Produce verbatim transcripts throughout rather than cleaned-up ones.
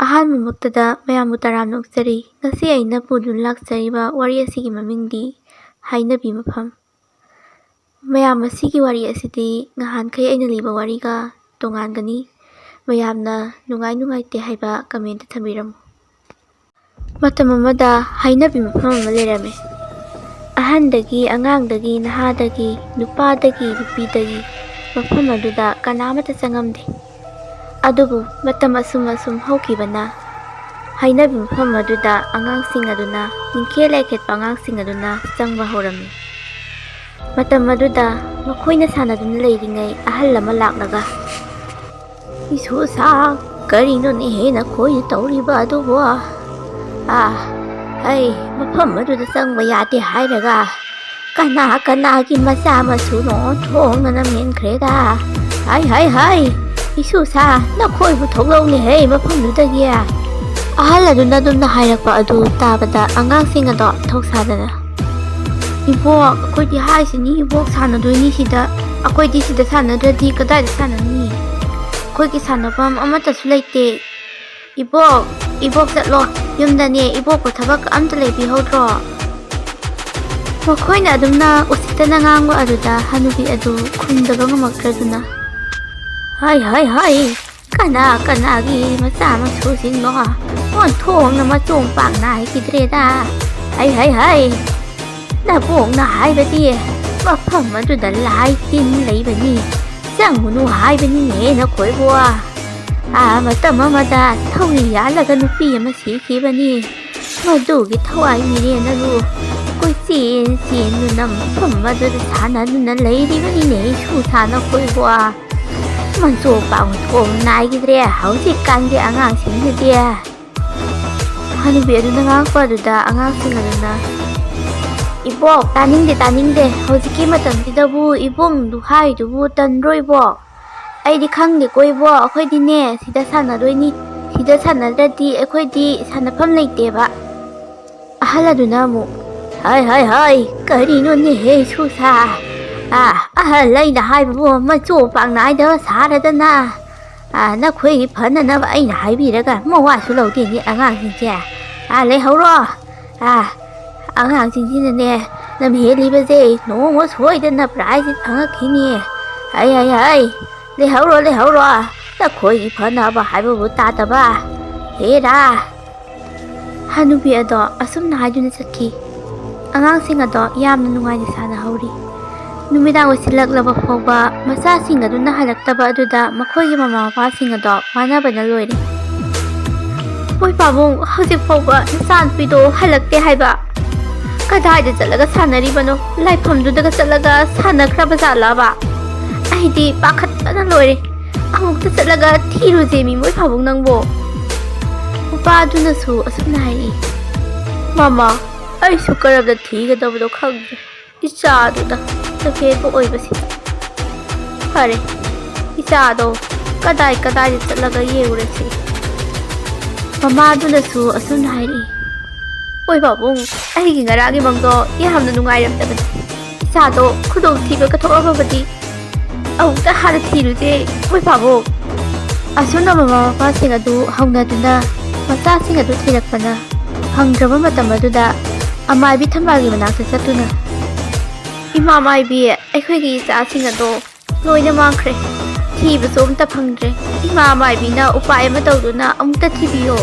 ꯑꯍꯥꯟꯕꯃꯛꯇꯗ ꯃꯌꯥꯝꯕꯨ ꯇꯔꯥꯝꯅ ꯑꯣꯛꯆꯔꯤ꯫ ꯉꯁꯤ ꯑꯩꯅ ꯄꯨꯗꯨꯅ ꯂꯥꯛꯆꯔꯤꯕ ꯋꯥꯔꯤ ꯑꯁꯤꯒꯤ ꯃꯃꯤꯡꯗꯤ ꯍꯥꯏꯅꯕꯤ ꯃꯐꯝ꯫ ꯃꯌꯥꯝ, ꯑꯁꯤꯒꯤ ꯋꯥꯔꯤ ꯑꯁꯤꯗꯤ ꯅꯍꯥꯟꯈꯩ ꯑꯩꯅ ꯂꯤꯕ ꯋꯥꯔꯤꯒ ꯇꯣꯉꯥꯟꯒꯅꯤ꯫ ꯃꯌꯥꯝꯅ ꯅꯨꯡꯉꯥꯏ ꯅꯨꯡꯉꯥꯏꯇꯦ ꯍꯥꯏꯕ comment ꯊꯝꯕꯤꯔꯝꯃꯨ꯫ ꯃꯇꯝ ꯑꯃꯗ ꯍꯥꯏꯅꯕꯤ ꯃꯐꯝ ꯑꯃ ꯂꯩꯔꯝꯃꯤ꯫ ꯑꯍꯟꯗꯒꯤ, ꯑꯉꯥꯡꯗꯒꯤ, ꯅꯍꯥꯗꯒꯤ, ꯅꯨꯄꯥꯗꯒꯤ, ꯅꯨꯄꯤꯗꯒꯤ ꯃꯐꯝ ꯑꯗꯨꯗ ꯀꯅꯥꯃꯠꯇ ꯆꯪꯉꯝꯗꯦ꯫ ꯑꯗꯨꯕꯨ ꯃꯇꯝ ꯑꯁꯨꯝ ꯑꯁꯨꯝ ꯍꯧꯈꯤꯕꯅ ꯍꯥꯏꯅꯕꯤ ꯃꯐꯝ ꯑꯗꯨꯗ ꯑꯉꯥꯡꯁꯤꯡ ꯑꯗꯨꯅ, ꯅꯤꯡꯈꯦ ꯂꯩꯈꯦꯠꯄ ꯑꯉꯥꯡꯁꯤꯡ ꯑꯗꯨꯅ ꯆꯪꯕ ꯍꯧꯔꯝꯃꯤ꯫ ꯃꯇꯝ ꯑꯗꯨꯗ ꯃꯈꯣꯏꯅ ꯁꯥꯟꯅꯗꯨꯅ ꯂꯩꯔꯤꯉꯩ ꯑꯍꯜ ꯑꯃ ꯂꯥꯛꯂꯒ, "ꯏꯁꯨ ꯁꯥ, ꯀꯔꯤꯅꯣꯅꯦꯍꯦ ꯅꯈꯣꯏꯅ ꯇꯧꯔꯤꯕ ꯑꯗꯨꯕꯣ? ꯑꯥ, ꯑꯩ ꯃꯐꯝ ꯑꯗꯨꯗ ꯆꯪꯕ ꯌꯥꯗꯦ ꯍꯥꯏꯔꯒ ꯀꯅꯥ ꯀꯅꯥꯒꯤ ꯃꯆꯥ ꯃꯁꯨꯅꯣ ꯊꯣꯡꯅꯅ ꯃꯦꯟꯈ꯭ꯔꯦꯗ꯫ ꯍꯥꯏ, ꯍꯥꯏ, ꯍꯥꯏ, ꯏꯁꯨ ꯁꯥ, ꯅꯈꯣꯏꯕꯨ ꯊꯣꯛꯂꯛꯎꯅꯦꯍꯦ ꯃꯐꯝꯗꯨꯗꯒꯤ"꯫ ꯑꯍꯜ ꯑꯗꯨꯅ ꯑꯗꯨꯝꯅ ꯍꯥꯏꯔꯛꯄ ꯑꯗꯨ ꯇꯥꯕꯗ ꯑꯉꯥꯡꯁꯤꯡ ꯑꯗꯣ ꯊꯧꯁꯥꯗꯅ, "ꯏꯕꯣꯛ, ꯑꯩꯈꯣꯏꯗꯤ ꯍꯥꯏꯁꯤꯅꯤ, ꯏꯕꯣꯛ ꯁꯥꯟꯅꯗꯣꯏꯅꯤ ꯁꯤꯗ, ꯑꯩꯈꯣꯏꯗꯤ ꯁꯤꯗ ꯁꯥꯟꯅꯗ꯭ꯔꯗꯤ ꯀꯗꯥꯏꯗ ꯁꯥꯟꯅꯅꯤ? ꯑꯩꯈꯣꯏꯒꯤ ꯁꯥꯟꯅꯐꯝ ꯑꯃꯠꯇꯁꯨ ꯂꯩꯇꯦ꯫ ꯏꯕꯣꯛ, ꯏꯕꯣꯛ ꯆꯠꯂꯣ, ꯌꯨꯝꯗꯅꯦ ꯏꯕꯣꯛꯄꯨ ꯊꯕꯛ ꯑꯝꯇ ꯂꯩꯕꯤꯍꯧꯗ꯭ꯔꯣ?" ꯃꯈꯣꯏꯅ ꯑꯗꯨꯝꯅ ꯎꯁꯤꯠꯇꯅ ꯉꯥꯡꯕ ꯑꯗꯨꯗ ꯍꯅꯨꯕꯤ ꯑꯗꯨ ꯈꯨꯝꯗꯕ ꯉꯝꯃꯛꯇ꯭ꯔꯗꯨꯅ, "ꯍꯥꯏ, ꯍꯥꯏ, ꯍꯥꯏ, ꯀꯅꯥ ꯀꯅꯥꯒꯤ ꯃꯆꯥ ꯃꯁꯨꯁꯤꯡꯅꯣ ꯑꯣꯟꯊꯣꯛꯅ ꯃꯆꯣꯡ ꯄꯥꯛ ꯅꯥꯏꯈꯤꯗ꯭ꯔꯦꯗ꯫ ꯍꯥꯏ, ꯍꯥꯏ, ꯍꯥꯏ, ꯅꯕꯣꯛꯅ ꯍꯥꯏꯕꯗꯤ ꯃꯐꯝ ꯑꯗꯨꯗ ꯂꯥꯏ ꯇꯤꯟ ꯂꯩꯕꯅꯤ, ꯆꯪꯉꯨꯅꯨ ꯍꯥꯏꯕꯅꯤꯅꯦ ꯅꯈꯣꯏꯕꯨ꯫ ꯑꯥ, ꯃꯇꯝ ꯑꯃꯗ ꯊꯧꯔꯤ ꯌꯥꯜꯂꯒ ꯅꯨꯄꯤ ꯑꯃ ꯁꯤꯈꯤꯕꯅꯤ꯫ ꯃꯗꯨꯒꯤ ꯊꯋꯥꯏ ꯃꯤꯔꯦꯟ ꯑꯗꯨ ꯀꯣꯏꯆꯦꯟ ꯆꯦꯟꯗꯨꯅ ꯃꯐꯝ ꯑꯗꯨꯗ ꯁꯥꯟꯅꯗꯨꯅ ꯂꯩꯔꯤꯕꯅꯤꯅꯦ ꯏꯁꯨ ꯁꯥ ꯅꯈꯣꯏꯕꯨ꯫ ꯃꯆꯣ ꯄꯥꯎ ꯊꯣꯡ ꯅꯥꯏꯈꯤꯗ꯭ꯔꯦ ꯍꯧꯖꯤꯛꯀꯥꯟꯒꯤ ꯑꯉꯥꯡꯁꯤꯡꯁꯤꯗꯤ"꯫ ꯍꯅꯨꯕꯤ ꯑꯗꯨꯅ ꯉꯥꯡꯉꯛꯄ ꯑꯗꯨꯗ ꯑꯉꯥꯡꯁꯤꯡ ꯑꯗꯨꯅ, "ꯏꯕꯣꯛ, ꯇꯥꯅꯤꯡꯗꯦ, ꯇꯥꯅꯤꯡꯗꯦ, ꯍꯧꯖꯤꯛꯀꯤ ꯃꯇꯝꯁꯤꯗꯕꯨ ꯏꯕꯨꯡꯗꯨ ꯍꯥꯏꯗꯨꯕꯨ ꯇꯟꯗ꯭ꯔꯣ ꯏꯕꯣꯛ? ꯑꯩꯗꯤ ꯈꯪꯗꯦꯀꯣ ꯏꯕꯣꯛ, ꯑꯩꯈꯣꯏꯗꯤꯅꯦ ꯁꯤꯗ ꯁꯥꯟꯅꯗꯣꯏꯅꯤ, ꯁꯤꯗ ꯁꯥꯟꯅꯗ꯭ꯔꯗꯤ ꯑꯩꯈꯣꯏꯗꯤ ꯁꯥꯟꯅꯐꯝ ꯂꯩꯇꯦꯕ"꯫ ꯑꯍꯜ ꯑꯗꯨꯅ ꯑꯃꯨꯛ, "ꯍꯥꯏ, ꯍꯥꯏ, ꯍꯥꯏ, ꯀꯔꯤꯅꯣꯅꯦꯍꯦ ꯁꯨꯁꯥ? ꯑꯥ, ꯑꯍꯜ ꯑꯩꯅ ꯍꯥꯏꯕꯕꯨ ꯃꯆꯣ ꯄꯥꯛ ꯅꯥꯏꯗꯕ ꯁꯥꯔꯗꯅ꯫ ꯑꯥ, ꯅꯈꯣꯏꯒꯤ ꯐꯅꯅꯕ ꯑꯩꯅ ꯍꯥꯏꯕꯤꯔꯒ ꯃꯋꯥꯁꯨ ꯂꯧꯗꯦꯅꯦ ꯑꯉꯥꯡꯁꯤꯡꯁꯦ꯫ ꯑꯥ, ꯂꯩꯍꯧꯔꯣ꯫ ꯑꯥ, ꯑꯉꯥꯡꯁꯤꯡꯁꯤꯅꯅꯦ, ꯂꯝ ꯍꯦꯜꯂꯤꯕꯁꯦ ꯅꯣꯡꯃ ꯁꯣꯏꯗꯅ ꯄ꯭ꯔꯥꯏꯖ ꯐꯪꯉꯛꯈꯤꯅꯤ꯫ ꯑꯩ, ꯑꯩ, ꯑꯩ, ꯂꯩꯍꯧꯔꯣ, ꯂꯩꯍꯧꯔꯣ꯫ ꯅꯈꯣꯏꯒꯤ ꯐꯅꯕ ꯍꯥꯏꯕꯕꯨ ꯇꯥꯗꯕ꯫ ꯍꯦꯔꯥ꯫ ꯍꯅꯨꯕꯤ ꯑꯗꯣ ꯑꯁꯨꯝꯅ ꯍꯥꯏꯗꯨꯅ ꯆꯠꯈꯤ꯫ ꯑꯉꯥꯡꯁꯤꯡ ꯑꯗꯣ ꯌꯥꯝꯅ ꯅꯨꯡꯉꯥꯏꯅ ꯁꯥꯟꯅꯍꯧꯔꯤ꯫ ꯅꯨꯃꯤꯗꯥꯡ ꯑꯣꯏꯁꯤꯜꯂꯛꯂꯕ ꯐꯥꯎꯕ ꯃꯆꯥꯁꯤꯡ ꯑꯗꯨꯅ ꯍꯜꯂꯛꯇꯕ ꯑꯗꯨꯗ ꯃꯈꯣꯏꯒꯤ ꯃꯃꯥ ꯃꯄꯥꯁꯤꯡ ꯑꯗꯣ ꯋꯥꯅꯕꯅ ꯂꯣꯏꯔꯦ꯫ "ꯃꯣꯏ ꯄꯥꯕꯨꯡ, ꯍꯧꯖꯤꯛ ꯐꯥꯎꯕ ꯅꯆꯥꯅꯨꯄꯤꯗꯣ ꯍꯜꯂꯛꯇꯦ ꯍꯥꯏꯕ꯫ ꯀꯗꯥꯏꯗ ꯆꯠꯂꯒ ꯁꯥꯟꯅꯔꯤꯕꯅꯣ? ꯂꯥꯏꯐꯝꯗꯨꯗꯒ ꯆꯠꯂꯒ ꯁꯥꯟꯅꯈ꯭ꯔꯕ ꯖꯥꯠꯂꯕ? ꯑꯩꯗꯤ ꯄꯥꯈꯠꯄꯅ ꯂꯣꯏꯔꯦ꯫ ꯑꯃꯨꯛꯇ ꯆꯠꯂꯒ ꯊꯤꯔꯨꯁꯦ ꯃꯤ ꯃꯣꯏ ꯄꯥꯕꯨꯡ ꯅꯪꯕꯣ?" ꯃꯄꯥ ꯑꯗꯨꯅꯁꯨ ꯑꯁꯨꯝꯅ ꯍꯥꯏꯔꯛꯏ, "ꯃꯃꯥ, ꯑꯩꯁꯨ ꯀꯔꯝꯅ ꯊꯤꯒꯗꯕꯅꯣ ꯈꯪꯗ꯭ꯔꯦ꯫ ꯏꯆꯥꯗꯨꯗ ꯆꯐꯦꯠꯄ ꯑꯣꯏꯕꯁꯤꯗ꯫ ꯐꯔꯦ, ꯏꯆꯥꯗꯣ ꯀꯗꯥꯏ ꯀꯗꯥꯏꯗ ꯆꯠꯂꯒ ꯌꯦꯡꯉꯨꯔꯁꯤ?" ꯃꯃꯥꯗꯨꯅꯁꯨ ꯑꯁꯨꯝꯅ ꯍꯥꯏꯔꯛꯏ, "ꯍꯣꯏ ꯄꯥꯕꯨꯡ, ꯑꯩꯒꯤ ꯉꯔꯥꯡꯒꯤ ꯃꯪꯗꯣ ꯌꯥꯝꯅ ꯅꯨꯡꯉꯥꯏꯔꯝꯗꯕꯅꯤ꯫ ꯏꯆꯥꯗꯣ ꯈꯨꯗꯣꯡꯊꯤꯕꯒ ꯊꯣꯛꯂꯝꯃꯕꯗꯤ ꯑꯃꯨꯛꯇ ꯍꯥꯟꯅ ꯊꯤꯔꯨꯁꯦ, ꯍꯣꯏ ꯄꯥꯕꯨꯡ꯫" ꯑꯁꯨꯝꯅ ꯃꯃꯥ ꯃꯄꯥꯁꯤꯡ ꯑꯗꯨ ꯍꯧꯅꯗꯨꯅ ꯃꯆꯥꯁꯤꯡ ꯑꯗꯨ ꯊꯤꯔꯛꯄꯅ ꯐꯪꯗ꯭ꯔꯕ ꯃꯇꯝ ꯑꯗꯨꯗ ꯑꯃꯥꯏꯕꯤ ꯊꯝꯕꯥꯜꯒꯤ ꯃꯅꯥꯛꯇ ꯆꯠꯇꯨꯅ, "ꯏꯃꯥ ꯃꯥꯏꯕꯤ, ꯑꯩꯈꯣꯏꯒꯤ ꯏꯆꯥꯁꯤꯡ ꯑꯗꯣ ꯂꯣꯏꯅ ꯃꯥꯡꯈ꯭ꯔꯦ꯫ ꯊꯤꯕꯁꯨ ꯑꯝꯇ ꯐꯪꯗ꯭ꯔꯦ꯫ ꯏꯃꯥ ꯃꯥꯏꯕꯤꯅ ꯎꯄꯥꯏ ꯑꯃ ꯇꯧꯗꯨꯅ ꯑꯃꯨꯛꯇ ꯊꯤꯕꯤꯌꯣ꯫"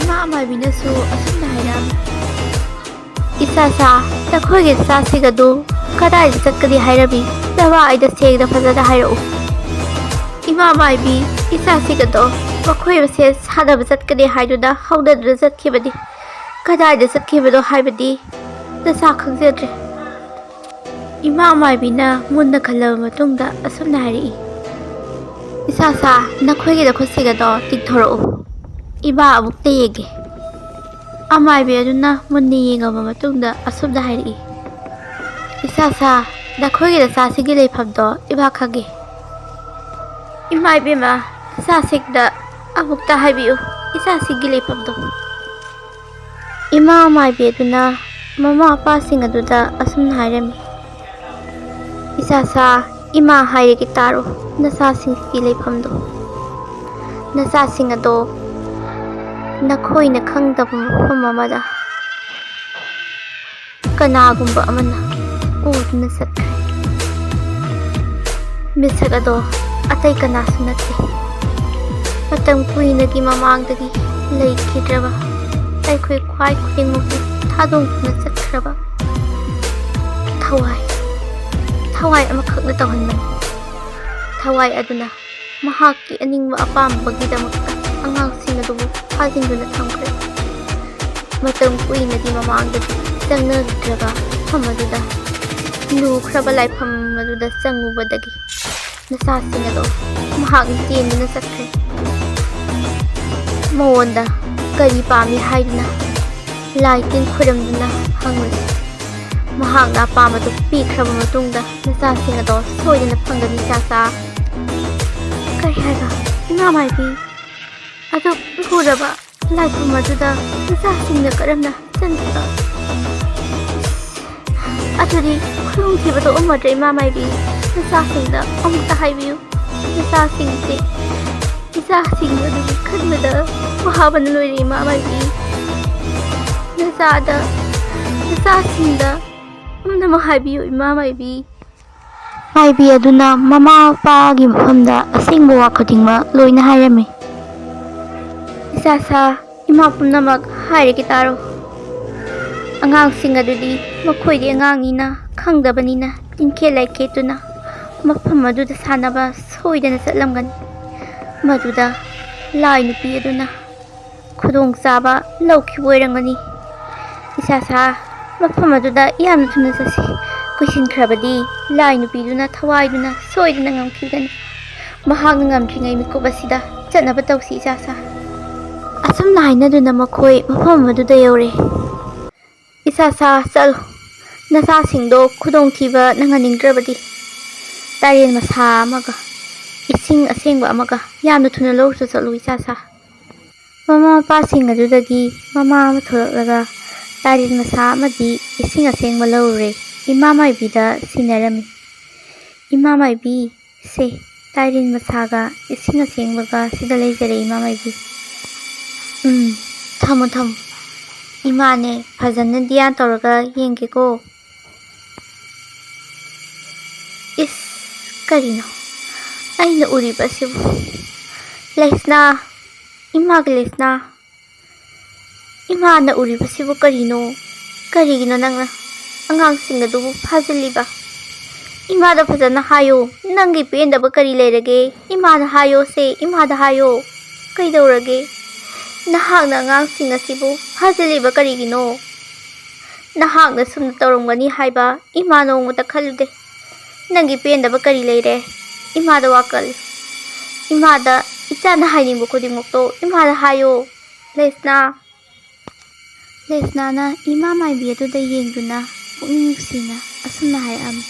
ꯏꯃꯥ ꯃꯥꯏꯕꯤꯅꯁꯨ ꯑꯁꯨꯝꯅ ꯍꯥꯏꯔꯛꯑꯝꯃꯤ, "ꯏꯆꯥꯁꯥ, ꯅꯈꯣꯏꯒꯤ ꯏꯆꯥꯁꯤꯡ ꯑꯗꯨ ꯀꯗꯥꯏꯗ ꯆꯠꯀꯅꯤ ꯍꯥꯏꯔꯝꯃꯤ? ꯅꯋꯥ ꯑꯩꯗ ꯁꯦꯡꯅ ꯐꯖꯅ ꯍꯥꯏꯔꯛꯎ꯫" "ꯏꯃꯥ ꯃꯥꯏꯕꯤ, ꯏꯆꯥꯁꯤꯡ ꯑꯗꯣ ꯃꯈꯣꯏ ꯃꯁꯦꯟ ꯁꯥꯟꯅꯕ ꯆꯠꯀꯅꯤ ꯍꯥꯏꯗꯨꯅ ꯍꯧꯅꯗꯨꯅ ꯆꯠꯈꯤꯕꯅꯤ꯫ ꯀꯗꯥꯏꯗ ꯆꯠꯈꯤꯕꯅꯣ ꯍꯥꯏꯕꯗꯤ ꯅꯆꯥ ꯈꯪꯖꯗ꯭ꯔꯦ꯫" ꯏꯃꯥ ꯃꯥꯏꯕꯤꯅ ꯃꯨꯟꯅ ꯈꯜꯂꯕ ꯃꯇꯨꯡꯗ ꯑꯁꯨꯝꯅ ꯍꯥꯏꯔꯛꯏ, "ꯏꯆꯥꯁꯥ, ꯅꯈꯣꯏꯒꯤ ꯅꯈꯨꯠꯁꯤꯡ ꯑꯗꯣ ꯇꯤꯡꯊꯣꯔꯛꯎ꯫ ꯏꯃꯥ ꯑꯃꯨꯛꯇ ꯌꯦꯡꯒꯦ꯫" ꯑꯃꯥꯏꯕꯤ ꯑꯗꯨꯅ ꯃꯨꯟꯅ ꯌꯦꯡꯉꯕ ꯃꯇꯨꯡꯗ ꯑꯁꯨꯝꯅ ꯍꯥꯏꯔꯛꯏ, "ꯏꯆꯥꯁꯥ, ꯅꯈꯣꯏꯒꯤ ꯅꯆꯥꯁꯤꯡꯒꯤ ꯂꯩꯐꯝꯗꯣ ꯏꯃꯥ ꯈꯪꯉꯦ꯫" "ꯏꯃꯥ ꯏꯕꯦꯝꯃ, ꯏꯆꯥꯁꯤꯡꯗ ꯑꯃꯨꯛꯇ ꯍꯥꯏꯕꯤꯌꯨ, ꯏꯆꯥꯁꯤꯡꯒꯤ ꯂꯩꯐꯝꯗꯣ꯫" ꯏꯃꯥ ꯑꯃꯥꯏꯕꯤ ꯑꯗꯨꯅ ꯃꯃꯥ ꯃꯄꯥꯁꯤꯡ ꯑꯗꯨꯗ ꯑꯁꯨꯝꯅ ꯍꯥꯏꯔꯝꯃꯤ, "ꯏꯆꯥꯁꯥ, "ꯏꯃꯥ, ꯍꯥꯏꯔꯒꯦ ꯇꯥꯔꯣ, ꯅꯆꯥꯁꯤꯡꯒꯤ ꯂꯩꯐꯝꯗꯣ꯫ ꯅꯆꯥꯁꯤꯡ ꯑꯗꯣ ꯅꯈꯣꯏꯅ ꯈꯪꯗꯕ ꯃꯐꯝ ꯑꯃꯗ ꯀꯅꯥꯒꯨꯝꯕ ꯑꯃꯅ ꯄꯨꯗꯨꯅ ꯆꯠꯈ꯭ꯔꯦ꯫ ꯃꯤꯁꯛ ꯑꯗꯣ ꯑꯇꯩ ꯀꯅꯥꯁꯨ ꯅꯠꯇꯦ꯫ ꯃꯇꯝ ꯀꯨꯏꯅꯒꯤ ꯃꯃꯥꯡꯗꯒꯤ ꯂꯩꯈꯤꯗ꯭ꯔꯕ, ꯑꯩꯈꯣꯏ ꯈ꯭ꯋꯥꯏ ꯈꯨꯗꯤꯡꯃꯛꯄꯨ ꯊꯥꯗꯣꯛꯇꯨꯅ ꯆꯠꯈ꯭ꯔꯕ ꯊꯋꯥꯏ, ꯊꯋꯥꯏ ꯑꯃꯈꯛꯅ ꯇꯧꯍꯟꯕꯅꯤ꯫ ꯊꯋꯥꯏ ꯑꯗꯨꯅ ꯃꯍꯥꯛꯀꯤ ꯑꯅꯤꯡꯕ ꯑꯄꯥꯝꯕꯒꯤꯗꯃꯛꯇ ꯑꯉꯥꯡꯁꯤꯡ ꯑꯗꯨꯕꯨ ꯐꯥꯖꯤꯟꯗꯨꯅ ꯊꯝꯈ꯭ꯔꯦ꯫ ꯃꯇꯝ ꯀꯨꯏꯅꯒꯤ ꯃꯃꯥꯡꯗꯒꯤ ꯆꯪꯅꯗ꯭ꯔꯕ ꯃꯐꯝ ꯑꯗꯨꯗ, ꯂꯨꯈ꯭ꯔꯕ ꯂꯥꯏꯐꯝ ꯑꯗꯨꯗ ꯆꯪꯉꯨꯕꯗꯒꯤ ꯅꯆꯥꯁꯤꯡ ꯑꯗꯣ ꯃꯍꯥꯛꯅ ꯆꯦꯟꯗꯨꯅ ꯆꯠꯈ꯭ꯔꯦ꯫ ꯃꯉꯣꯟꯗ ꯀꯔꯤ ꯄꯥꯝꯃꯤ ꯍꯥꯏꯗꯨꯅ ꯂꯥꯏ ꯇꯤꯟ ꯈꯣꯏꯔꯝꯗꯨꯅ ꯍꯪꯂꯨ꯫ ꯃꯍꯥꯛꯅ ꯑꯄꯥꯝꯕꯗꯨ ꯄꯤꯈ꯭ꯔꯕ ꯃꯇꯨꯡꯗ ꯅꯆꯥꯁꯤꯡ ꯑꯗꯣ ꯁꯣꯏꯗꯅ ꯐꯪꯒꯅꯤ, ꯏꯆꯥꯆꯥ꯫" "ꯀꯔꯤ ꯍꯥꯏꯕ, ꯏꯃꯥ ꯃꯥꯏꯕꯤ? ꯑꯗꯨ ꯂꯨꯔꯕ ꯂꯥꯏꯐꯝ ꯑꯗꯨꯗ ꯅꯆꯥꯁꯤꯡꯅ ꯀꯔꯝꯅ ꯆꯪꯈꯤꯕ?" "ꯑꯗꯨꯗꯤ ꯈꯨꯗꯣꯡꯊꯤꯕꯗꯣ ꯎꯃꯗ꯭ꯔꯦ, ꯏꯃꯥ ꯃꯥꯏꯕꯤ꯫ ꯅꯆꯥꯁꯤꯡꯗ ꯑꯃꯨꯛꯇ ꯍꯥꯏꯕꯤꯌꯨ꯫ ꯅꯆꯥꯁꯤꯡꯁꯦ, ꯏꯆꯥꯁꯤꯡ ꯑꯗꯨꯒꯤ ꯈꯟꯕꯗ ꯋꯥꯕꯅ ꯂꯣꯏꯔꯦ, ꯏꯃꯥ ꯃꯥꯏꯕꯤ꯫ ꯅꯆꯥꯗ, ꯅꯆꯥꯁꯤꯡꯗ ꯄꯨꯝꯅꯃꯛ ꯍꯥꯏꯕꯤꯌꯨ, ꯏꯃꯥ ꯃꯥꯏꯕꯤ꯫" ꯃꯥꯏꯕꯤ ꯑꯗꯨꯅ ꯃꯃꯥ ꯃꯄꯥꯒꯤ ꯃꯐꯝꯗ ꯑꯁꯦꯡꯕ ꯋꯥ ꯈꯨꯗꯤꯡꯃꯛ ꯂꯣꯏꯅ ꯍꯥꯏꯔꯝꯃꯤ꯫ "ꯏꯆꯥꯁꯥ, ꯏꯃꯥ ꯄꯨꯝꯅꯃꯛ ꯍꯥꯏꯔꯒꯦ ꯇꯥꯔꯣ꯫ ꯑꯉꯥꯡꯁꯤꯡ ꯑꯗꯨꯗꯤ ꯃꯈꯣꯏꯗꯤ ꯑꯉꯥꯡꯅꯤꯅ, ꯈꯪꯗꯕꯅꯤꯅ, ꯇꯤꯡꯈꯦꯠ ꯂꯥꯏꯈꯦꯠꯇꯨꯅ ꯃꯐꯝ ꯑꯗꯨꯗ ꯁꯥꯟꯅꯕ ꯁꯣꯏꯗꯅ ꯆꯠꯂꯝꯒꯅꯤ꯫ ꯃꯗꯨꯗ ꯂꯥꯏ ꯅꯨꯄꯤ ꯑꯗꯨꯅ ꯈꯨꯗꯣꯡꯆꯥꯕ ꯂꯧꯈꯤꯕ ꯑꯣꯏꯔꯝꯒꯅꯤ꯫ ꯏꯆꯥꯁꯥ, ꯃꯐꯝ ꯑꯗꯨꯗ ꯌꯥꯝꯅ ꯊꯨꯅ ꯆꯠꯁꯤ꯫ ꯀꯨꯏꯁꯤꯟꯈ꯭ꯔꯕꯗꯤ ꯂꯥꯏ ꯅꯨꯄꯤꯗꯨꯅ ꯊꯋꯥꯏꯗꯨꯅ ꯁꯣꯏꯗꯅ ꯉꯝꯈꯤꯒꯅꯤ꯫ ꯃꯍꯥꯛꯅ ꯉꯝꯗ꯭ꯔꯤꯉꯩ ꯃꯤꯀꯨꯞ ꯑꯁꯤꯗ ꯆꯠꯅꯕ ꯇꯧꯁꯤ, ꯏꯆꯥꯁꯥ꯫" ꯑꯁꯨꯝꯅ ꯍꯥꯏꯅꯗꯨꯅ ꯃꯈꯣꯏ ꯃꯐꯝ ꯑꯗꯨꯗ ꯌꯧꯔꯦ꯫ "ꯏꯆꯥꯁꯥ, ꯆꯠꯂꯣ꯫ ꯅꯆꯥꯁꯤꯡꯗꯣ ꯈꯨꯗꯣꯡꯊꯤꯕ ꯅꯪꯍꯟꯅꯤꯡꯗ꯭ꯔꯕꯗꯤ ꯇꯥꯔꯦꯟ ꯃꯁꯥ ꯑꯃꯒ ꯏꯁꯤꯡ ꯑꯁꯦꯡꯕ ꯑꯃꯒ ꯌꯥꯝꯅ ꯊꯨꯅ ꯂꯧꯔꯨꯆꯣ ꯆꯠꯂꯨ, ꯏꯆꯥꯁꯥ꯫" ꯃꯃꯥ ꯃꯄꯥꯁꯤꯡ ꯑꯗꯨꯗꯒꯤ ꯃꯃꯥ ꯑꯃ ꯊꯣꯛꯂꯛꯂꯒ ꯇꯥꯔꯦꯟ ꯃꯁꯥ ꯑꯃꯗꯤ ꯏꯁꯤꯡ ꯑꯁꯦꯡꯕ ꯂꯧꯔꯨꯔꯦ꯫ ꯏꯃꯥ ꯃꯥꯏꯕꯤꯗ ꯁꯤꯟꯅꯔꯝꯃꯤ꯫ ꯏꯃꯥ ꯃꯥꯏꯕꯤ, ꯁꯦ, ꯇꯥꯏꯔꯤꯟ ꯃꯁꯥꯒ ꯏꯁꯤꯡ ꯑꯁꯦꯡꯕꯒ ꯁꯤꯗ ꯂꯩꯖꯔꯦ, ꯏꯃꯥ ꯃꯥꯏꯕꯤ꯫ ꯎꯝ, ꯊꯝꯃꯣ, ꯊꯝꯃꯣ꯫ ꯏꯃꯥꯅꯦ, ꯐꯖꯅ ꯙ꯭ꯌꯥꯟ ꯇꯧꯔꯒ ꯌꯦꯡꯒꯦꯀꯣ꯫ ꯏꯁ, ꯀꯔꯤꯅꯣ ꯑꯩꯅ ꯎꯔꯤꯕꯁꯤꯕꯨ? ꯂꯩꯁꯅꯥ, ꯏꯃꯥꯒꯤ ꯂꯩꯁꯅꯥ, ꯏꯃꯥꯅ ꯎꯔꯤꯕꯁꯤꯕꯨ ꯀꯔꯤꯅꯣ? ꯀꯔꯤꯒꯤꯅꯣ ꯅꯪꯅ ꯑꯉꯥꯡꯁꯤꯡ ꯑꯗꯨꯕꯨ ꯐꯥꯖꯤꯜꯂꯤꯕ? ꯏꯃꯥꯗ ꯐꯖꯅ ꯍꯥꯏꯌꯣ꯫ ꯅꯪꯒꯤ ꯄꯦꯟꯗꯕ ꯀꯔꯤ ꯂꯩꯔꯒꯦ? ꯏꯃꯥꯗ ꯍꯥꯏꯌꯣ ꯁꯦ, ꯏꯃꯥꯗ ꯍꯥꯏꯌꯣ꯫ ꯀꯩꯗꯧꯔꯒꯦ? ꯅꯍꯥꯛꯅ ꯑꯉꯥꯡꯁꯤꯡ ꯑꯁꯤꯕꯨ ꯐꯥꯖꯤꯜꯂꯤꯕ ꯀꯔꯤꯒꯤꯅꯣ? ꯅꯍꯥꯛꯅ ꯁꯨꯝꯅ ꯇꯧꯔꯝꯒꯅꯤ ꯍꯥꯏꯕ ꯏꯃꯥ ꯅꯣꯡꯃꯇ ꯈꯜꯂꯨꯗꯦ꯫ ꯅꯪꯒꯤ ꯄꯦꯟꯗꯕ ꯀꯔꯤ ꯂꯩꯔꯦ? ꯏꯃꯥꯗ ꯋꯥꯀꯠꯂꯨ꯫ ꯏꯃꯥꯗ ꯏꯆꯥꯅ ꯍꯥꯏꯅꯤꯡꯕ ꯈꯨꯗꯤꯡꯃꯛꯇꯣ ꯏꯃꯥꯗ ꯍꯥꯏꯌꯣ꯫ ꯂꯩꯁꯅꯥ꯫ ꯂꯩꯁꯅꯥꯅ ꯏꯃꯥ ꯃꯥꯏꯕꯤ ꯑꯗꯨꯗ ꯌꯦꯡꯗꯨꯅ ꯄꯨꯛꯅꯤꯡ ꯅꯨꯡꯁꯤꯅ ꯑꯁꯨꯝꯅ ꯍꯥꯏꯔꯛꯑꯝꯃꯤ,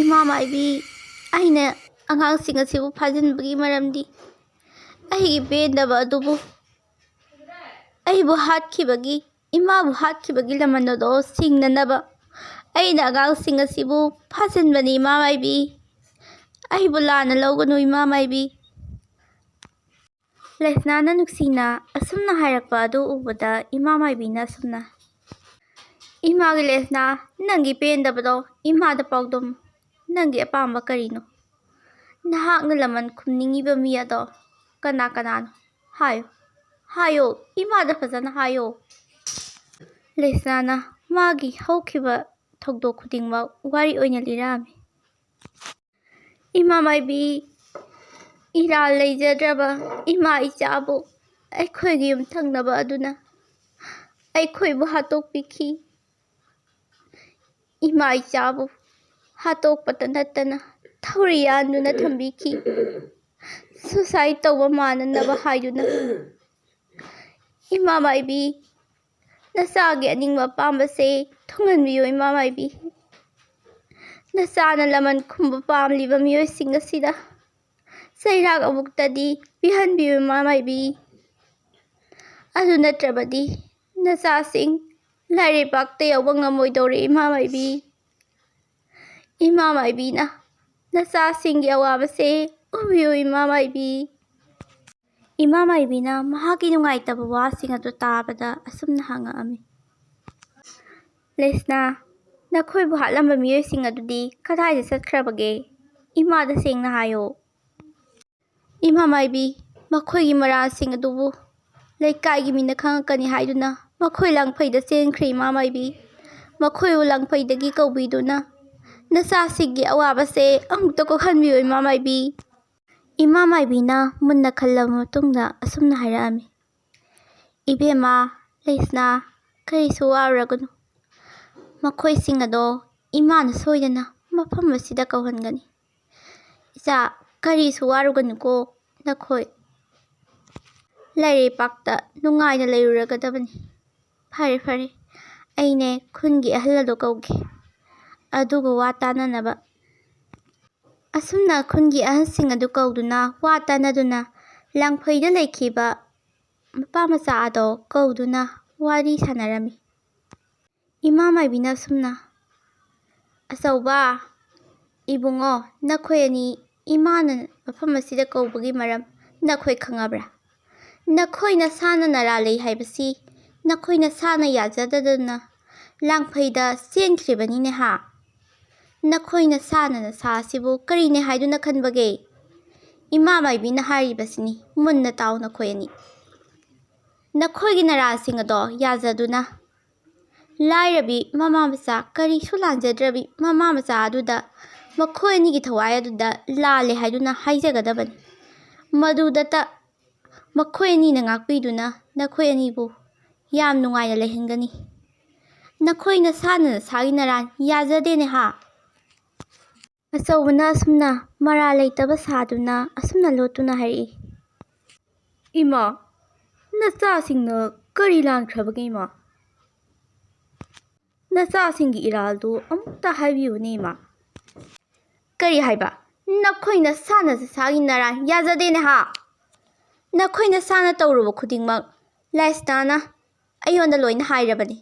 "ꯏꯃꯥ ꯃꯥꯏꯕꯤ, ꯑꯩꯅ ꯑꯉꯥꯡꯁꯤꯡ ꯑꯁꯤꯕꯨ ꯐꯥꯖꯤꯟꯕꯒꯤ ꯃꯔꯝꯗꯤ ꯑꯩꯒꯤ ꯄꯦꯟꯗꯕ ꯑꯗꯨꯕꯨ, ꯑꯩꯕꯨ ꯍꯥꯠꯈꯤꯕꯒꯤ, ꯏꯃꯥꯕꯨ ꯍꯥꯠꯈꯤꯕꯒꯤ ꯂꯃꯟ ꯑꯗꯣ ꯁꯤꯡꯅꯅꯕ ꯑꯩꯅ ꯑꯉꯥꯡꯁꯤꯡ ꯑꯁꯤꯕꯨ ꯐꯥꯖꯤꯟꯕꯅꯤ, ꯏꯃꯥ ꯃꯥꯏꯕꯤ꯫ ꯑꯩꯕꯨ ꯂꯥꯟꯅ ꯂꯧꯒꯅꯨ, ꯏꯃꯥ ꯃꯥꯏꯕꯤ"꯫ ꯂꯩꯁꯅꯥꯅ ꯅꯨꯡꯁꯤꯅ ꯑꯁꯨꯝꯅ ꯍꯥꯏꯔꯛꯄ ꯑꯗꯨ ꯎꯕꯗ ꯏꯃꯥ ꯃꯥꯏꯕꯤꯅ ꯑꯁꯨꯝꯅ, "ꯏꯃꯥꯒꯤ ꯂꯩꯁꯅꯥ, ꯅꯪꯒꯤ ꯄꯦꯟꯗꯕꯗꯣ ꯏꯃꯥꯗ ꯄꯥꯎꯗꯝꯃꯨ꯫ ꯅꯪꯒꯤ ꯑꯄꯥꯝꯕ ꯀꯔꯤꯅꯣ? ꯅꯍꯥꯛꯅ ꯂꯃꯟ ꯈꯨꯝꯅꯤꯡꯉꯤꯕ ꯃꯤ ꯑꯗꯣ ꯀꯅꯥ ꯀꯅꯥꯅꯣ? ꯍꯥꯏꯌꯨ, ꯍꯥꯏꯌꯣ, ꯏꯃꯥꯗ ꯐꯖꯅ ꯍꯥꯏꯌꯣ"꯫ ꯂꯩꯁꯅꯥꯅ ꯃꯥꯒꯤ ꯍꯧꯈꯤꯕ ꯊꯧꯗꯣꯛ ꯈꯨꯗꯤꯡꯃꯛ ꯋꯥꯔꯤ ꯑꯣꯏꯅ ꯂꯤꯔꯛꯑꯝꯃꯤ꯫ "ꯏꯃꯥ ꯃꯥꯏꯕꯤ, ꯏꯔꯥꯜ ꯂꯩꯖꯗ꯭ꯔꯕ ꯏꯃꯥ ꯏꯆꯥꯕꯨ ꯑꯩꯈꯣꯏꯒꯤ ꯌꯨꯝꯊꯪꯅꯕ ꯑꯗꯨꯅ ꯑꯩꯈꯣꯏꯕꯨ ꯍꯥꯠꯇꯣꯛꯄꯤꯈꯤ꯫ ꯏꯃꯥ ꯏꯆꯥꯕꯨ ꯍꯥꯠꯇꯣꯛꯄꯇ ꯅꯠꯇꯅ ꯊꯧꯔꯤ ꯌꯥꯟꯗꯨꯅ ꯊꯝꯕꯤꯈꯤ꯫ Suicide ꯇꯧꯕ ꯃꯥꯟꯅꯅꯕ ꯍꯥꯏꯗꯨꯅ꯫ ꯏꯃꯥ ꯃꯥꯏꯕꯤ, ꯅꯆꯥꯒꯤ ꯑꯅꯤꯡꯕ ꯑꯄꯥꯝꯕꯁꯦ ꯊꯨꯡꯍꯟꯕꯤꯌꯨ, ꯏꯃꯥ ꯃꯥꯏꯕꯤ꯫ ꯅꯆꯥꯅ ꯂꯃꯟ ꯈꯨꯝꯕ ꯄꯥꯝꯂꯤꯕ ꯃꯤꯑꯣꯏꯁꯤꯡ ꯑꯁꯤꯗ ꯆꯩꯔꯥꯛ ꯑꯃꯨꯛꯇꯗꯤ ꯄꯤꯍꯟꯕꯤꯌꯨ, ꯏꯃꯥ ꯃꯥꯏꯕꯤ꯫ ꯑꯗꯨ ꯅꯠꯇ꯭ꯔꯕꯗꯤ ꯅꯆꯥꯁꯤꯡ ꯂꯥꯏꯔꯩꯄꯥꯛꯇ ꯌꯧꯕ ꯉꯝꯃꯣꯏꯗꯧꯔꯦ, ꯏꯃꯥ ꯃꯥꯏꯕꯤ"꯫ ꯏꯃꯥ ꯃꯥꯏꯕꯤꯅ ꯅꯆꯥꯁꯤꯡꯒꯤ ꯑꯋꯥꯕꯁꯦ ꯎꯕꯤꯌꯨ, ꯏꯃꯥ ꯃꯥꯏꯕꯤ꯫ ꯏꯃꯥ ꯃꯥꯏꯕꯤꯅ ꯃꯍꯥꯛꯀꯤ ꯅꯨꯡꯉꯥꯏꯇꯕ ꯋꯥꯁꯤꯡ ꯑꯗꯨ ꯇꯥꯕꯗ ꯑꯁꯨꯝꯅ ꯍꯪꯉꯛꯑꯝꯃꯤ, "ꯂꯩꯁꯅꯥ, ꯅꯈꯣꯏꯕꯨ ꯍꯥꯠꯂꯝꯕ ꯃꯤꯑꯣꯏꯁꯤꯡ ꯑꯗꯨꯗꯤ ꯀꯗꯥꯏꯗ ꯆꯠꯈ꯭ꯔꯕꯒꯦ? ꯏꯃꯥꯗ ꯁꯦꯡꯅ ꯍꯥꯏꯌꯣ꯫" "ꯏꯃꯥ ꯃꯥꯏꯕꯤ, ꯃꯈꯣꯏꯒꯤ ꯃꯔꯥꯜꯁꯤꯡ ꯑꯗꯨꯕꯨ ꯂꯩꯀꯥꯏꯒꯤ ꯃꯤꯅ ꯈꯪꯉꯛꯀꯅꯤ ꯍꯥꯏꯗꯨꯅ ꯃꯈꯣꯏ ꯂꯥꯡꯐꯩꯗ ꯆꯦꯟꯈ꯭ꯔꯦ, ꯏꯃꯥ ꯃꯥꯏꯕꯤ꯫ ꯃꯈꯣꯏꯕꯨ ꯂꯥꯡꯐꯩꯗꯒꯤ ꯀꯧꯕꯤꯗꯨꯅ ꯅꯆꯥꯁꯤꯡꯒꯤ ꯑꯋꯥꯕꯁꯦ ꯑꯃꯨꯛꯇ ꯀꯣꯛꯍꯟꯕꯤꯌꯨ, ꯏꯃꯥ ꯃꯥꯏꯕꯤ꯫" ꯏꯃꯥ ꯃꯥꯏꯕꯤꯅ ꯃꯨꯟꯅ ꯈꯜꯂꯕ ꯃꯇꯨꯡꯗ ꯑꯁꯨꯝꯅ ꯍꯥꯏꯔꯛꯑꯝꯃꯤ, "ꯏꯕꯦꯝꯃ ꯂꯩꯁꯅꯥ, ꯀꯔꯤꯁꯨ ꯋꯥꯔꯨꯔꯒꯅꯨ꯫ ꯃꯈꯣꯏꯁꯤꯡ ꯑꯗꯣ ꯏꯃꯥꯅ ꯁꯣꯏꯗꯅ ꯃꯐꯝ ꯑꯁꯤꯗ ꯀꯧꯍꯟꯒꯅꯤ꯫ ꯏꯆꯥ, ꯀꯔꯤꯁꯨ ꯋꯥꯔꯨꯒꯅꯨꯀꯣ ꯅꯈꯣꯏ꯫ ꯂꯩꯔꯩꯄꯥꯛꯇ ꯅꯨꯡꯉꯥꯏꯅ ꯂꯩꯔꯨꯔꯒꯗꯕꯅꯤ꯫ ꯐꯔꯦ, ꯐꯔꯦ, ꯑꯩꯅꯦ ꯈꯨꯟꯒꯤ ꯑꯍꯜ ꯑꯗꯣ ꯀꯧꯒꯦ, ꯑꯗꯨꯒ ꯋꯥ ꯇꯥꯅꯅꯕ꯫" ꯑꯁꯨꯝꯅ ꯈꯨꯟꯒꯤ ꯑꯍꯜꯁꯤꯡ ꯑꯗꯨ ꯀꯧꯗꯨꯅ ꯋꯥ ꯇꯥꯅꯗꯨꯅ ꯂꯥꯡꯐꯩꯗ ꯂꯩꯈꯤꯕ ꯃꯄꯥ ꯃꯆꯥ ꯑꯗꯣ ꯀꯧꯗꯨꯅ ꯋꯥꯔꯤ ꯁꯥꯟꯅꯔꯝꯃꯤ꯫ ꯏꯃꯥ ꯃꯥꯏꯕꯤꯅ ꯑꯁꯨꯝꯅ, "ꯑꯆꯧꯕ, ꯏꯕꯨꯡꯉꯣ, ꯅꯈꯣꯏ ꯑꯅꯤ ꯏꯃꯥꯅ ꯃꯐꯝ ꯑꯁꯤꯗ ꯀꯧꯕꯒꯤ ꯃꯔꯝ ꯅꯈꯣꯏ ꯈꯪꯉꯕ꯭ꯔꯥ? ꯅꯈꯣꯏ ꯅꯁꯥꯅ ꯅꯔꯥ ꯂꯩ ꯍꯥꯏꯕꯁꯤ ꯅꯈꯣꯏ ꯅꯁꯥꯅ ꯌꯥꯖꯗꯗꯅ ꯂꯥꯡꯐꯩꯗ ꯆꯦꯟꯈ꯭ꯔꯤꯕꯅꯤꯅꯦ ꯍꯥ? ꯅꯈꯣꯏ ꯅꯁꯥꯅ ꯅꯁꯥ ꯑꯁꯤꯕꯨ ꯀꯔꯤꯅꯦ ꯍꯥꯏꯗꯨꯅ ꯈꯟꯕꯒꯦ? ꯏꯃꯥ ꯃꯥꯏꯕꯤꯅ ꯍꯥꯏꯔꯤꯕꯁꯤꯅꯤ, ꯃꯨꯟꯅ ꯇꯥꯎ ꯅꯈꯣꯏ ꯑꯅꯤ꯫ ꯅꯈꯣꯏꯒꯤ ꯅꯔꯥꯁꯤꯡ ꯑꯗꯣ ꯌꯥꯖꯗꯨꯅ ꯂꯥꯏꯔꯕꯤ ꯃꯃꯥ ꯃꯆꯥ, ꯀꯔꯤꯁꯨ ꯂꯥꯟꯖꯗ꯭ꯔꯕꯤ ꯃꯃꯥ ꯃꯆꯥ ꯑꯗꯨꯗ ꯃꯈꯣꯏ ꯑꯅꯤꯒꯤ ꯊꯋꯥꯏ ꯑꯗꯨꯗ ꯂꯥꯜꯂꯦ ꯍꯥꯏꯗꯨꯅ ꯍꯥꯏꯖꯒꯗꯕꯅꯤ꯫ ꯃꯗꯨꯗꯇ ꯃꯈꯣꯏ ꯑꯅꯤꯅ ꯉꯥꯛꯄꯤꯗꯨꯅ ꯅꯈꯣꯏ ꯑꯅꯤꯕꯨ ꯌꯥꯝ ꯅꯨꯡꯉꯥꯏꯅ ꯂꯩꯍꯟꯒꯅꯤ꯫ ꯅꯈꯣꯏ ꯅꯁꯥꯅ ꯅꯁꯥꯒꯤ ꯅꯔꯥꯟ ꯌꯥꯖꯗꯦꯅꯦ ꯍꯥ?" ꯑꯆꯧꯕꯅ ꯑꯁꯨꯝꯅ ꯃꯔꯥꯜ ꯂꯩꯇꯕ ꯁꯥꯗꯨꯅ ꯑꯁꯨꯝꯅ ꯂꯣꯠꯇꯨꯅ ꯍꯥꯏꯔꯛꯏ, "ꯏꯃꯥ, ꯅꯆꯥꯁꯤꯡꯅ ꯀꯔꯤ ꯂꯥꯟꯈ꯭ꯔꯕꯒꯦ ꯏꯃꯥ? ꯅꯆꯥꯁꯤꯡꯒꯤ ꯏꯔꯥꯜꯗꯨ ꯑꯃꯨꯛꯇ ꯍꯥꯏꯕꯤꯌꯨꯅꯦ ꯏꯃꯥ꯫" "ꯀꯔꯤ ꯍꯥꯏꯕ? ꯅꯈꯣꯏ ꯅꯁꯥꯅ ꯅꯁꯥꯒꯤ ꯅꯔꯥꯟ ꯌꯥꯖꯗꯦꯅꯦ ꯍꯥ? ꯅꯈꯣꯏ ꯅꯁꯥꯅ ꯇꯧꯔꯨꯕ ꯈꯨꯗꯤꯡꯃꯛ ꯂꯥꯏꯁꯅꯥꯅ ꯑꯩꯉꯣꯟꯗ ꯂꯣꯏꯅ ꯍꯥꯏꯔꯕꯅꯤ꯫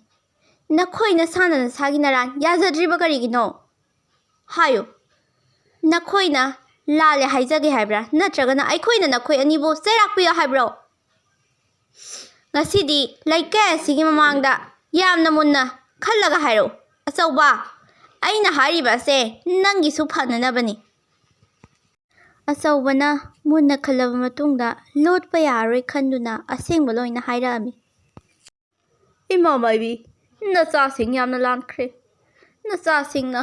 ꯅꯈꯣꯏ ꯅꯁꯥꯅ ꯅꯁꯥꯒꯤ ꯅꯔꯥꯟ ꯌꯥꯖꯗ꯭ꯔꯤꯕ ꯀꯔꯤꯒꯤꯅꯣ? ꯍꯥꯏꯌꯨ, ꯅꯈꯣꯏꯅ ꯂꯥꯜꯂꯦ ꯍꯥꯏꯖꯒꯦ ꯍꯥꯏꯕ꯭ꯔꯥ, ꯅꯠꯇ꯭ꯔꯒꯅ ꯑꯩꯈꯣꯏꯅ ꯅꯈꯣꯏ ꯑꯅꯤꯕꯨ ꯆꯩꯔꯥꯛꯄꯤꯌꯨ ꯍꯥꯏꯕ꯭ꯔꯣ? ꯉꯁꯤꯗꯤ ꯂꯩꯀꯥꯏ ꯑꯁꯤꯒꯤ ꯃꯃꯥꯡꯗ ꯌꯥꯝꯅ ꯃꯨꯟꯅ ꯈꯜꯂꯒ ꯍꯥꯏꯔꯛꯎ꯫ ꯑꯆꯧꯕ, ꯑꯩꯅ ꯍꯥꯏꯔꯤꯕ ꯑꯁꯦ ꯅꯪꯒꯤꯁꯨ ꯐꯅꯅꯕꯅꯤ꯫ ꯑꯆꯧꯕꯅ ꯃꯨꯟꯅ ꯈꯜꯂꯕ ꯃꯇꯨꯡꯗ ꯂꯣꯠꯄ ꯌꯥꯔꯔꯣꯏ ꯈꯟꯗꯨꯅ ꯑꯁꯦꯡꯕ ꯂꯣꯏꯅ ꯍꯥꯏꯔꯛꯑꯝꯃꯤ꯫ ꯏꯃꯥ ꯃꯥꯏꯕꯤ, ꯅꯆꯥꯁꯤꯡ ꯌꯥꯝꯅ ꯂꯥꯟꯈ꯭ꯔꯦ꯫ ꯅꯆꯥꯁꯤꯡꯅ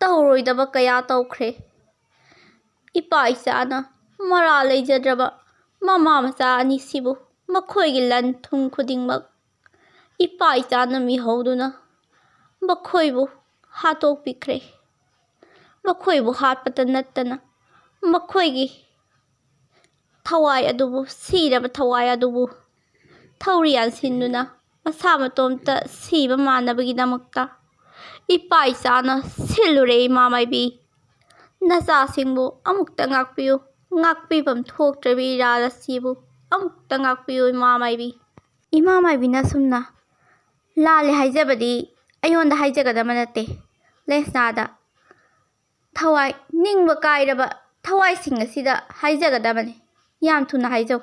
ꯇꯧꯔꯣꯏꯗꯕ ꯀꯌꯥ ꯇꯧꯈ꯭ꯔꯦ꯫ ꯏꯄꯥ ꯏꯆꯥꯅ ꯃꯔꯥ ꯂꯩꯖꯗ꯭ꯔꯕ ꯃꯃꯥ ꯃꯆꯥ ꯑꯅꯤꯁꯤꯕꯨ ꯃꯈꯣꯏꯒꯤ ꯂꯟ ꯊꯨꯝ ꯈꯨꯗꯤꯡꯃꯛ ꯏꯄꯥ ꯏꯆꯥꯅ ꯃꯤꯍꯧꯗꯨꯅ ꯃꯈꯣꯏꯕꯨ ꯍꯥꯠꯇꯣꯛꯄꯤꯈ꯭ꯔꯦ꯫ ꯃꯈꯣꯏꯕꯨ ꯍꯥꯠꯄꯇ ꯅꯠꯇꯅ ꯃꯈꯣꯏꯒꯤ ꯊꯋꯥꯏ ꯑꯗꯨꯕꯨ, ꯁꯤꯔꯕ ꯊꯋꯥꯏ ꯑꯗꯨꯕꯨ ꯊꯧꯔꯤ ꯌꯥꯟꯁꯤꯟꯗꯨꯅ ꯃꯁꯥ ꯃꯇꯣꯝꯇ ꯁꯤꯕ ꯃꯥꯟꯅꯕꯒꯤꯗꯃꯛꯇ ꯏꯄꯥ ꯏꯆꯥꯅ ꯁꯤꯜꯂꯨꯔꯦ꯫ ꯏꯃꯥ ꯃꯥꯏꯕꯤ, ꯅꯆꯥꯁꯤꯡꯕꯨ ꯑꯃꯨꯛꯇ ꯉꯥꯛꯄꯤꯌꯨ꯫ ꯉꯥꯛꯄꯤꯐꯝ ꯊꯣꯛꯇ꯭ꯔꯕꯤ ꯏꯔꯥꯜ ꯑꯁꯤꯕꯨ ꯑꯃꯨꯛꯇ ꯉꯥꯛꯄꯤꯌꯨ, ꯏꯃꯥ ꯃꯥꯏꯕꯤ꯫ ꯏꯃꯥ ꯃꯥꯏꯕꯤꯅ ꯑꯁꯨꯝꯅ ꯂꯥꯜꯂꯦ ꯍꯥꯏꯖꯕꯗꯤ ꯑꯩꯉꯣꯟꯗ ꯍꯥꯏꯖꯒꯗꯕ ꯅꯠꯇꯦ, ꯂꯦꯁꯅꯥꯗ ꯊꯋꯥꯏ ꯅꯤꯡꯕ ꯀꯥꯏꯔꯕ ꯊꯋꯥꯏꯁꯤꯡ ꯑꯁꯤꯗ ꯍꯥꯏꯖꯒꯗꯕꯅꯤ꯫ ꯌꯥꯝ ꯊꯨꯅ ꯍꯥꯏꯖꯧ꯫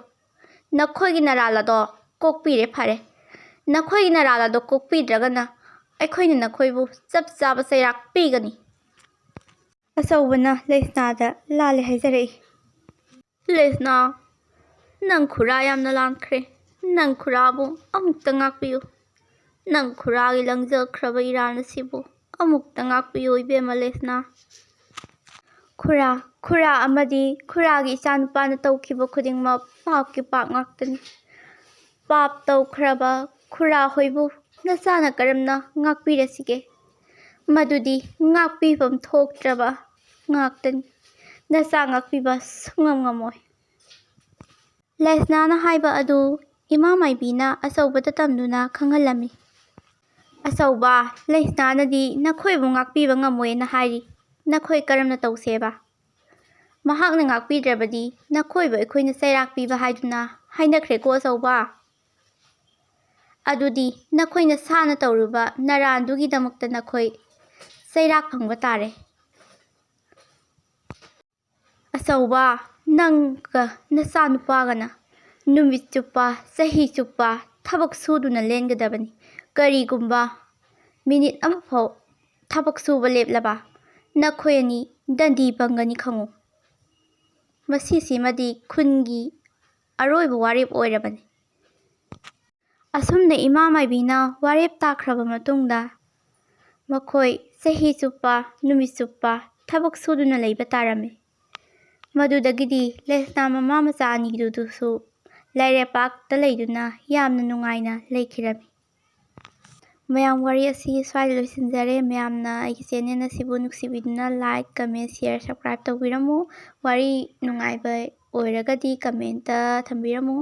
ꯅꯈꯣꯏꯒꯤ ꯅꯔꯥꯜ ꯑꯗꯣ ꯀꯣꯛꯄꯤꯔꯦ ꯐꯔꯦ꯫ ꯅꯈꯣꯏꯒꯤ ꯅꯔꯥꯜ ꯑꯗꯣ ꯀꯣꯛꯄꯤꯗ꯭ꯔꯒꯅ ꯑꯩꯈꯣꯏꯅ ꯅꯈꯣꯏꯕꯨ ꯆꯞ ꯆꯥꯕ ꯆꯩꯔꯥꯛ ꯄꯤꯒꯅꯤ꯫ ꯑꯆꯧꯕꯅ ꯂꯦꯁꯅꯥꯗ ꯂꯥꯜꯂꯦ ꯍꯥꯏꯖꯔꯛꯏ꯫ ꯂꯦꯁꯅꯥ, ꯅꯪ ꯈꯨꯔꯥ ꯌꯥꯝꯅ ꯂꯥꯟꯈ꯭ꯔꯦ꯫ ꯅꯪ ꯈꯨꯔꯥꯕꯨ ꯑꯃꯨꯛꯇ ꯉꯥꯛꯄꯤꯌꯨ꯫ ꯅꯪ ꯈꯨꯔꯥꯒꯤ ꯂꯪꯖꯈ꯭ꯔꯕ ꯏꯔꯥꯜ ꯑꯁꯤꯕꯨ ꯑꯃꯨꯛꯇ ꯉꯥꯛꯄꯤꯌꯨ, ꯏꯕꯦꯝꯃ ꯂꯦꯁꯅꯥ꯫ ꯈꯨꯔꯥ, ꯈꯨꯔꯥ ꯑꯃꯗꯤ ꯈꯨꯔꯥꯒꯤ ꯏꯆꯥꯅꯨꯄꯥꯅ ꯇꯧꯈꯤꯕ ꯈꯨꯗꯤꯡꯃꯛ ꯄꯥꯞꯀꯤ ꯄꯥꯞ ꯉꯥꯛꯇꯅꯤ꯫ ꯄꯥꯞ ꯇꯧꯈ꯭ꯔꯕ ꯈꯨꯔꯥ ꯍꯣꯏꯕꯨ ꯅꯆꯥꯅ ꯀꯔꯝꯅ ꯉꯥꯛꯄꯤꯔꯁꯤꯒꯦ? ꯃꯗꯨꯗꯤ ꯉꯥꯛꯄꯤꯐꯝ ꯊꯣꯛꯇ꯭ꯔꯕ ꯉꯥꯛꯇꯅꯤ꯫ ꯅꯆꯥ ꯉꯥꯛꯄꯤꯕ ꯁꯨꯡꯉꯝ ꯉꯝꯃꯣꯏ꯫ ꯂꯦꯁꯅꯥꯅ ꯍꯥꯏꯕ ꯑꯗꯨ ꯏꯃꯥ ꯃꯥꯏꯕꯤꯅ ꯑꯆꯧꯕꯗ ꯇꯝꯗꯨꯅ ꯈꯪꯍꯜꯂꯝꯃꯤ꯫ ꯑꯆꯧꯕ, ꯂꯦꯁꯅꯥꯅꯗꯤ ꯅꯈꯣꯏꯕꯨ ꯉꯥꯛꯄꯤꯕ ꯉꯝꯃꯣꯏꯅ ꯍꯥꯏꯔꯤ꯫ ꯅꯈꯣꯏ ꯀꯔꯝꯅ ꯇꯧꯁꯦꯕ? ꯃꯍꯥꯛꯅ ꯉꯥꯛꯄꯤꯗ꯭ꯔꯕꯗꯤ ꯅꯈꯣꯏꯕꯨ ꯑꯩꯈꯣꯏꯅ ꯆꯩꯔꯥꯛ ꯄꯤꯕ ꯍꯥꯏꯗꯨꯅ ꯍꯥꯏꯅꯈ꯭ꯔꯦꯀꯣ ꯑꯆꯧꯕ꯫ ꯑꯗꯨꯗꯤ ꯅꯈꯣꯏ ꯅꯁꯥꯅ ꯇꯧꯔꯨꯕ ꯅꯔꯥꯟꯗꯨꯒꯤꯗꯃꯛꯇ ꯅꯈꯣꯏ ꯆꯩꯔꯥꯛ ꯐꯪꯕ ꯇꯥꯔꯦ꯫ ꯑꯆꯧꯕ, ꯅꯪꯒ ꯅꯆꯥꯅꯨꯄꯥꯒꯅ ꯅꯨꯃꯤꯠ ꯆꯨꯞꯄ, ꯆꯍꯤ ꯆꯨꯞꯄ ꯊꯕꯛ ꯁꯨꯗꯨꯅ ꯂꯦꯟꯒꯗꯕꯅꯤ꯫ ꯀꯔꯤꯒꯨꯝꯕ ꯃꯤꯅꯤꯠ ꯑꯃꯐꯥꯎ ꯊꯕꯛ ꯁꯨꯕ ꯂꯦꯞꯂꯕ, ꯅꯈꯣꯏ ꯑꯅꯤ ꯗꯟꯗꯤ ꯐꯪꯒꯅꯤ ꯈꯪꯉꯨ꯫ ꯃꯁꯤꯁꯤꯃꯗꯤ ꯈꯨꯟꯒꯤ ꯑꯔꯣꯏꯕ ꯋꯥꯔꯦꯞ ꯑꯣꯏꯔꯕꯅꯤ꯫ ꯑꯁꯨꯝꯅ ꯏꯃꯥ ꯃꯥꯏꯕꯤꯅ ꯋꯥꯔꯦꯞ ꯇꯥꯈ꯭ꯔꯕ ꯃꯇꯨꯡꯗ ꯃꯈꯣꯏ ꯆꯍꯤ ꯆꯨꯞꯄ, ꯅꯨꯃꯤꯠ ꯆꯨꯞꯄ ꯊꯕꯛ ꯁꯨꯗꯨꯅ ꯂꯩꯕ ꯇꯥꯔꯝꯃꯤ꯫ ꯃꯗꯨꯗꯒꯤꯗꯤ ꯂꯦꯁꯅꯥ ꯃꯃꯥ ꯃꯆꯥ ꯑꯅꯤꯗꯨꯁꯨ ꯂꯩꯔꯩꯄꯥꯛꯇ ꯂꯩꯗꯨꯅ ꯌꯥꯝꯅ ꯅꯨꯡꯉꯥꯏꯅ ꯂꯩꯈꯤꯔꯝꯃꯤ꯫ ꯃꯌꯥꯝ, ꯋꯥꯔꯤ ꯑꯁꯤ ꯁ꯭ꯋꯥꯏꯗ ꯂꯣꯏꯁꯤꯟꯖꯔꯦ꯫ ꯃꯌꯥꯝꯅ ꯑꯩꯒꯤ ꯆꯦꯅꯦꯜ ꯑꯁꯤꯕꯨ ꯅꯨꯡꯁꯤꯕꯤꯗꯨꯅ like, comment, share, subscribe ꯇꯧꯕꯤꯔꯝꯃꯨ꯫ ꯋꯥꯔꯤ ꯅꯨꯡꯉꯥꯏꯕ ꯑꯣꯏꯔꯒꯗꯤ comment ꯊꯝꯕꯤꯔꯝꯃꯨ꯫